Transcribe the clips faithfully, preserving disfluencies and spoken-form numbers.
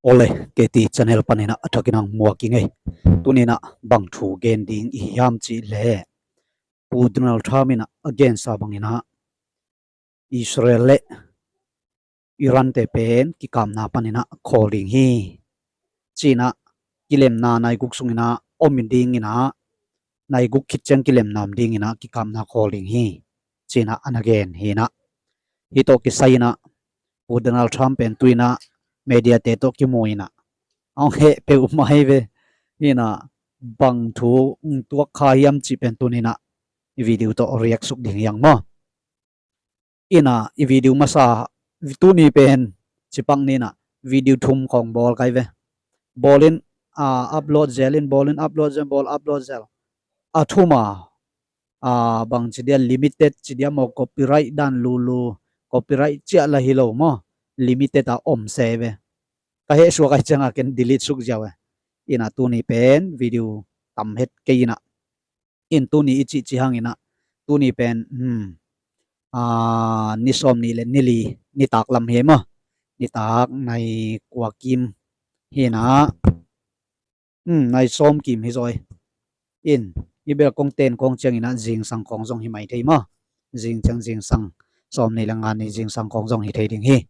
Awle, K T channel paninah a thakinah muak i ngei. Tuninah bang thu gen ding i hiam cih leh, Pu Donald Trump inah a gensa banginah Israel le Iran te pen kikapna paninah khawl ding hi. Cinah kilemna nai guk sunginah om dinginah, nai guk khit ciang kilemna om dinginah kikapna khawl ding hi. Cinah a na gen hinah. Hih tawh kisai inah Pu Donald Trump pen tuinah media te tawh kimu inah a hong heh peuh mah hi ve. Hinah bang thu hong tuak kha hiam cih pen tuninah i video tawh react suk ding hiang maw? Inah i video masa tuni pen cipak ninah video thum khawng bawl kai ve. Bawlin, ah, upload zel in, bawlin upload zel, bawl upload zel. A thuma, ah, bang ci dia, limited ci dia maw, copyright dan lulu, copyright ciah la hi lo maw, limited a om se ve. Ka heh suak ai cianga ken delete suk ziau e. Inah tuni pen video tam het kei inah. In tuni i cih ci hanginah tuni pen, hmm, ah, ni sawm nih le ni li, nitak lam hi maw? Nitak nai kua kim hinah, hmm, nai sawm kim hi zaw e. In i bel kong ten kong cianginah zingsang khawng zong hi mai thei maw? Zing ciang zingsang, sawm nih le nga ni zingsang khawng zong hi thei ding hi.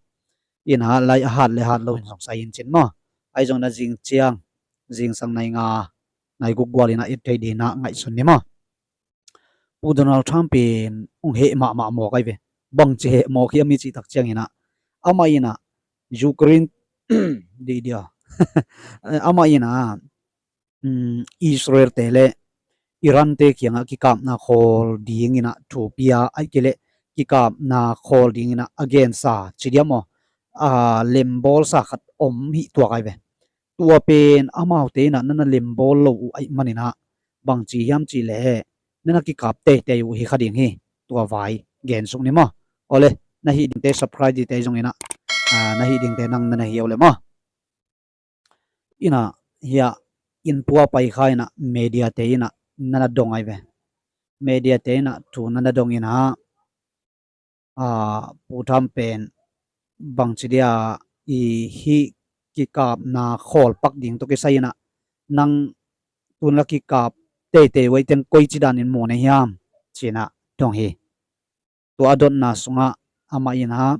Inah lai a hat le hat lo in zong sai in cin maw? Ai zong na zing ciang zingsang nai nga nai guk gual inah et thei dinah ngaihsun ni maw? Pu Donald Trump in hong heh mahmah mawk ai ve. Bang ci heh mawk hiam i cih tak cianginah, amah inah Ukraine dih dia, amah inah, um, Israel te le Iran te kiangah kikapna khawl dinginah thu pia, ai kei leh kikapna khawl dinginah a gensa ci dia maw, a lembawlsa khat om hih tuak ai ve. Tua pen amaute inah nana lembawl lo uh aih maninah bang ci hiam cih leh nana kikap teitei uh hi kha ding hi. Tua vai gen suk ni maw? Awle, na hih dingte subscribe dite zonginah, ah, na hih dingte nang nana hi awle maw? Inah hiah in pua pai kha inah media te inah nana dong ai ve. Media te inah thu nana dong inah, ah, Pu Trump pen bang ci dia, i hih kikapna khawl pak ding tawh kisai inah nang tun la kikap teitei uh aih teng koi ci danin mu na hiam cinah dong hi. Tua a dotna sungah amah inah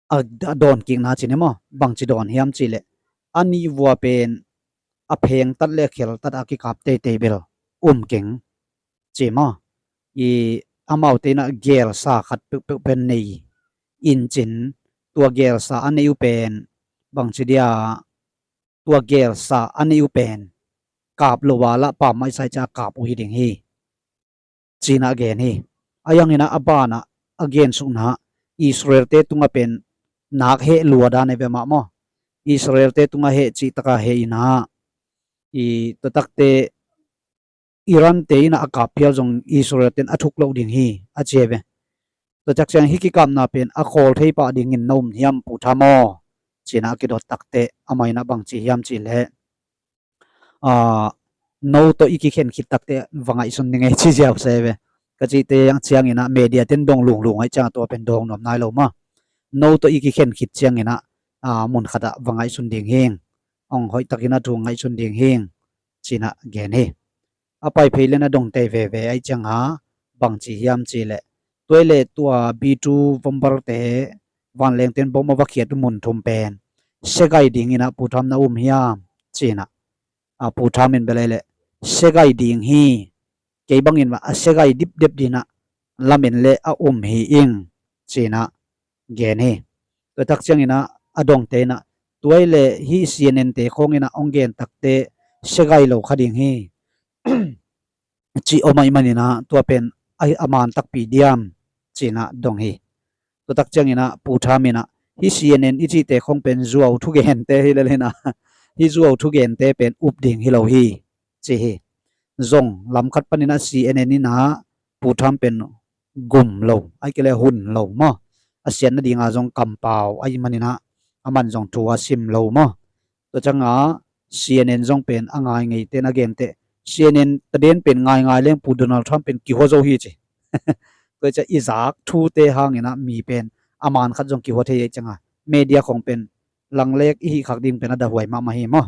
a, a dawn kikna ci ni maw? Bang ci dawn hiam cih leh a nih vua pen a phengtat le a kheltat a kikap teitei bel um keng ci maw? I amaute inah gelsa khat peuhpeuh pen nei in cin, tua gelsa a nei uh pen bang ci dia, tua gelsa a nei uh pen kap lo a lah pammaih sai ca kap uh hi ding hi. Cinah gen hi. A yanginah a banah a gensukna Israel te tungah pen nak heh lua dan e ve mah maw? Israel te tungah heh cih taka heh inah i tua takte Iran te inah a kap phial zong Israel ten a thuk loh ding hi a ci e ve. Tua tak ciang hih kikapna pen a khawl thei pah dingin na um hiam Pu Trump aw? Cinah a kidot takte amah inah bang ci hiam cih leh, ah, no tawh i kikhen khit takte va ngaihsun ni ngei ci ziau se ve. Ka cihte ang cianginah media ten dong lunglung aih ciangah tua pen dong nuam nai lo maw? No tawh i kikhen khit cianginah, ah, mun khatah va ngaihsun ding hing. Ong hoih takinah thu ngaihsun ding hing. Cinah gen hi. A pai phei le na dong tei veve aih cianga bang ci hiam cih leh, tua i leh tua B two bomber te vanleng ten bom a va khiat uh mun thum pen segai dinginah Pu Trump na um hiam cinah, a Pu Trump in bel ai leh segai ding hi. Kei bangin mah a segai dipdep dinah lamen le a um hi ing cinah gen hi. Tua tak cianginah a dongte inah tua i leh hih C N N te khawng inah ong gen takte segai lo kha ding hi cih om aih maninah tua pen a, a man takpi diam cinah dong hi. Tua tak cianginah Pu Trump inah hih C N N i cihte khawng pen zuau thugente hi lel hinah hih zuau thugente pen up ding hi lo hi ci hi. Zong lamkhat paninah C N N inah Pu Trump pen gum lo, ai kei le hun lo maw? A siatna dinga zong kampau aih maninah a man zong thu a sim lo maw? Tua cianga C N N zong pen a ngai ngeite na gente, C N N taden pen ngaingai leng Pu Donald Trump pen kihua zo hi ci. Tua ciah i zak thute hanginah mi pen a man khat zong kihua thei aih cianga media khong pen langlek i hih khak ding pen a dahuai mahmah hi maw.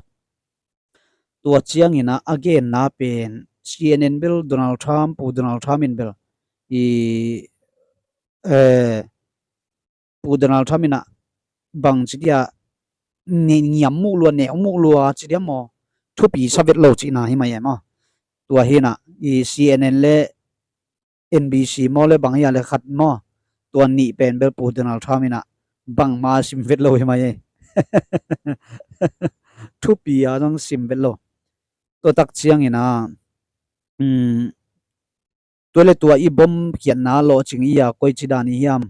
Tua ciangin ah a genna pen C N N bel Donald Trump, Pu Donald Trump in bel i, eh, Pu Donald Trump in ah bang ci dia, ni ngiam muh lua, neu muh lua ci dia maw, thupi sa vet lo cihna hi mai e maw. Tua hi in ah i C N N le N B C maw le bang hi a le khat maw, tua nih pen bel Pu Donald Trump in ah bangma sim vet lo hi mai e. Thupi a zong sim vet lo. Tua tak ciangin ah, um, tua le tua i bom khiatna lawhcing i a koi ci dan i hiam,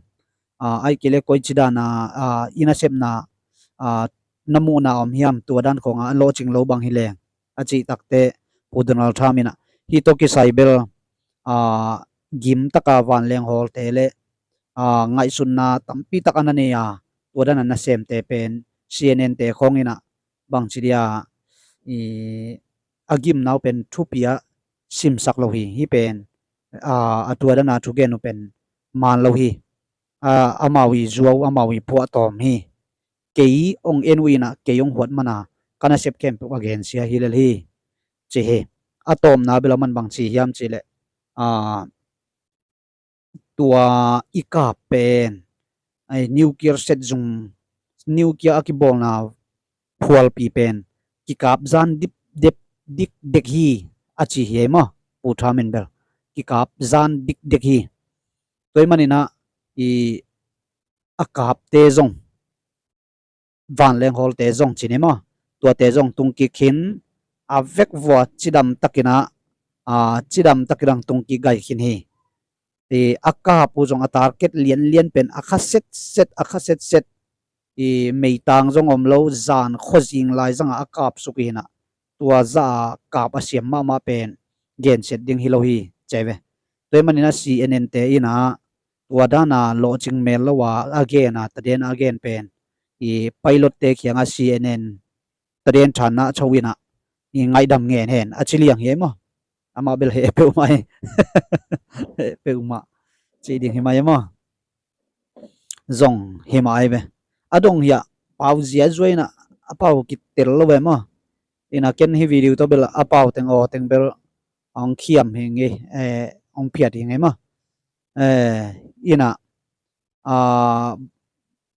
ah, ai kei le koi ci dan a, ah, i nasepna, ah, na muhna om hiam, tua dan khong a lawhcing lo bang hi leng a cih takte Pu Donald Trump in ah hih tawh kisai bel, ah, gim taka vanleng hawlte le, ah, ngaihsutna tampi tak a na nei a, tua dan a nasemte pen C N N te khong in ah bang ci dia, i, a gimna uh pen thupi a simsak lo hi. Hih pen, ah, a tua dan a thugen uh pen maan lo hi. Ah, amau i zuau, amau i phuahtawm hi. Kei ong en uh in ah kei ong huat man a ka nasep khempeuh a gensia hi lel hi, ci hi. A tawmna bel a man bang ci hiam cih leh, ah, tua i kap pen, ai, nuclear set zung, nuclear a kibawlna phualpi pen kikap zan dip dep dikdek hi, a ci hi ei maw. Pu Trump in bel kikap zan dikdek hi. Tua ahih manin ah i a kapte zong, vanleng hawlte zong ci ni maw, tuate zong tung kik khin, a vek vua cidam takin ah, a, cidam takin ah tung kik gai khin hi. I, a kap uh zong a target lianlian pen a kha setset, a kha setset, i, meitang zong om lo, zan khuazing lai zangah a kap suk hi in ah, tua zah a kap a siam mahmah pen gensiat ding hi lo hi, ci ve. Tua ahih manin ah C N N te in ah tua dan a lawhcing mel lo a a gen a, taden a a gen pen, i, pilot te kiangah C N N taden thanna a cho in ah, i, ngaihdam ngen hen a ci liang hi ei maw. Amah bel heh peuhmah hi. Heh peuhmah ci ding hi mai ei maw. Zong hi mah ai ve. A dong hiah pau ziazua in ah a pau kitel lo ve maw. In ah ken hih video tawh bel a pau teng aw teng bel hong khiam hi ngei, eh, hong phiat hi ngei maw. Eh, in ah, ah,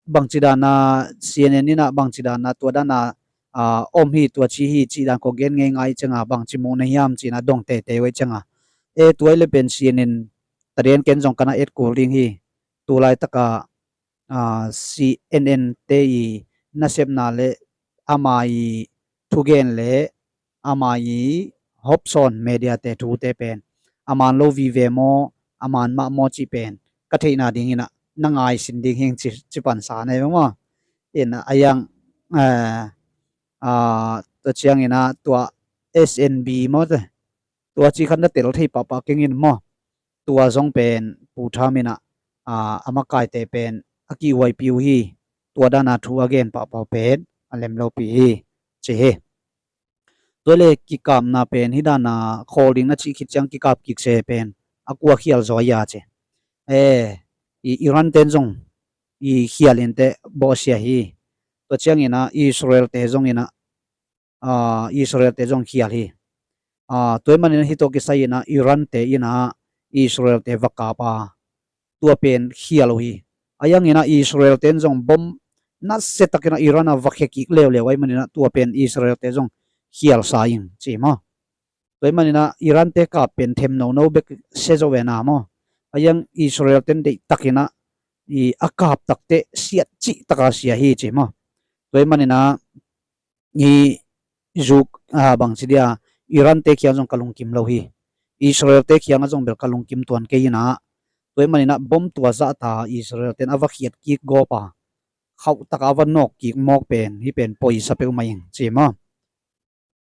bangci dan a C N N in ah bangci dan a tua dan a, ah, om hi, tua ci hi cih dan kong gen ngei ngai ciang a bangci muh na hiam ci in ah dong teitei uh ei ciang a. Eh, tua ahih leh pen C N N taden ken zong ka na et kul ding hi. Tu laitak a, ah, C N N te i nasepna le ama i thugen le ama i hopsawn media te thute pen a man lo vive maw, a man mah maw cih pen ka theihna ding in ah na ngaihsun ding hi ing ci, ci pansa na hi maw. In ah a yang, eh, ah, tua ciangin ah tua S N B maw te, tua cih khat na tel thei pahpah keng in maw. Tua zong pen Pu Trump in ah, ah, a makaite pen a kihuaipih uh hi. Tua dan a thu a gen pahpah uh pen a lem lopi hi, ci hi. Tua le kikapna pen hih dan a khawl ding na cih khit ciang kikap kik se pen a kua khial zaw a ci. Eh, i Iran ten zong i khial in teh bawhsia hi. Tua ciangin ah Israel te zong in ah, ah, Israel te zong khial hi. Ah, tua ahih manin ah hih tawh kisai in ah Iran te in ah Israel te va kap a, tua pen khial uh hi. A yang in ah Israel ten zong bom nasia takin ah Iran a va khia kik leuleu ahih manin ah tua pen Israel te zong khial sa ing ci maw. Tua ahih manin ah Iran te kap pen them nono bek sia zo ve na maw. A yang Israel ten deih takin ah i a kap tak teh siat cih taka sia hi ci maw. Tua ahih manin ah i zuk, ah, bangci dia, Iran te kiang zong ka lungkim lo hi. Israel te kiang ah zong bel ka lungkim tuan kei in ah. Tua ahih manin ah bom tua zahta Israel ten a va khiat kik gawp a, khauh taka a va nawk kik mawk pen hih pen poisa peuhmah ing ci maw.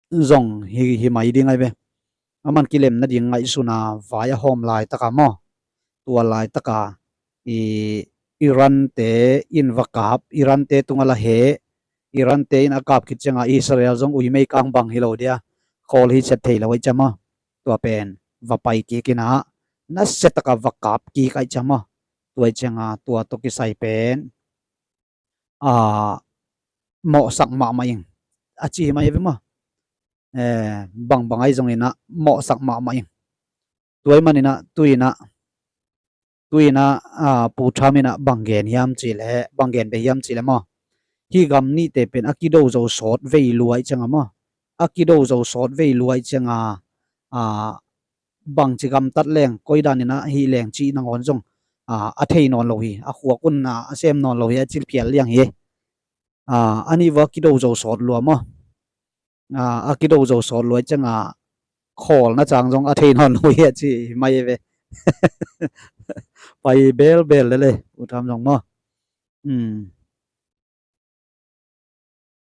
Zong hi, hi mai ding ai ve. A man kilem nading ngaihsun a vai a hawm laitak a maw. Tua laitak a i Iran te in va kap, Iran te tung a la heh, Iran te in a kap khit ciang a Israel zong ui mei kang bang hi lo dia, khawl hi ciat thei lo ahih ciang maw. Tua pen va pai kik in ah nasia taka va kap kik ahih ciang maw. Tua ahih ciang a tua tawh kisai pen, ah, mawhsak mahmah ing a ci hi mai ve maw? Eh, bangbang ahi zongin ah mawhsak mahmah ing. Tua ahih manin ah tu-in ah tu-in ah, ah, Pu Trump in ah bang gen hiam cih leh, bang gen beh hiam cih leh maw, hih gam nihte pen a kido zo sawt vei lua ahih ciangin maw, a kido zo sawt vei lua ahih ciangin, ah, bangci gamtat leng, koi danin ah hih leng cih nangawn zong, ah, a thei nawn lo hi, a khuak un ah a sem nawn lo hi a ci phial liang hi. Ah, a nih vua a kido zo sawt lua maw. Ah, a kido zo sawt lua ahih ciangin khawlna cang zong a thei nawn lo hi a ci mai ve. Pai belbel lel e, Pu Trump zong maw. Hmm.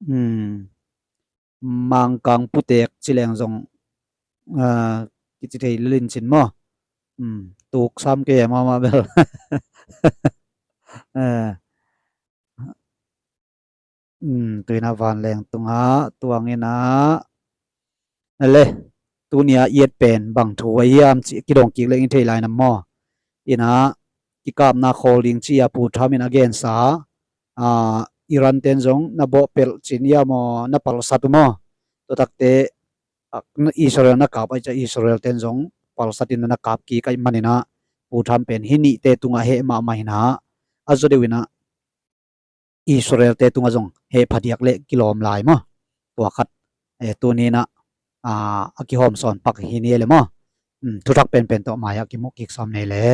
Hmm. Mangkang putek ci leng zong, ah, kici thei lel in cin maw. Hmm. Tuk sam kei e mahmah bel. Eh. Hmm, tu-in ah vanleng tungah tuang in ah, a le, tuni-a i et pen bang thu ahi hiam cih kidong kik leng i thei lai na maw. In ah kikapna khawl ding ci-a Pu Trump in a gensa, ah, Iran ten zong na bawhpelh cin ia maw, na palsat uh maw. Tua takte, ah, Israel na kap ahih ciang Israel ten zong palsat in na kap kik ahih manin ah Pu Trump pen hih nihte tungah heh mahmah in ah, a zaw deuh in ah Israel-te tungah zong heh phadiak leh kilawm lai maw. Tua khat, eh, tuni-in ah, ah, a kihawm sawn pak hi ni e le maw. Hmm, thuthak penpen tawh mai-ah kimuh kik sawm ni e le.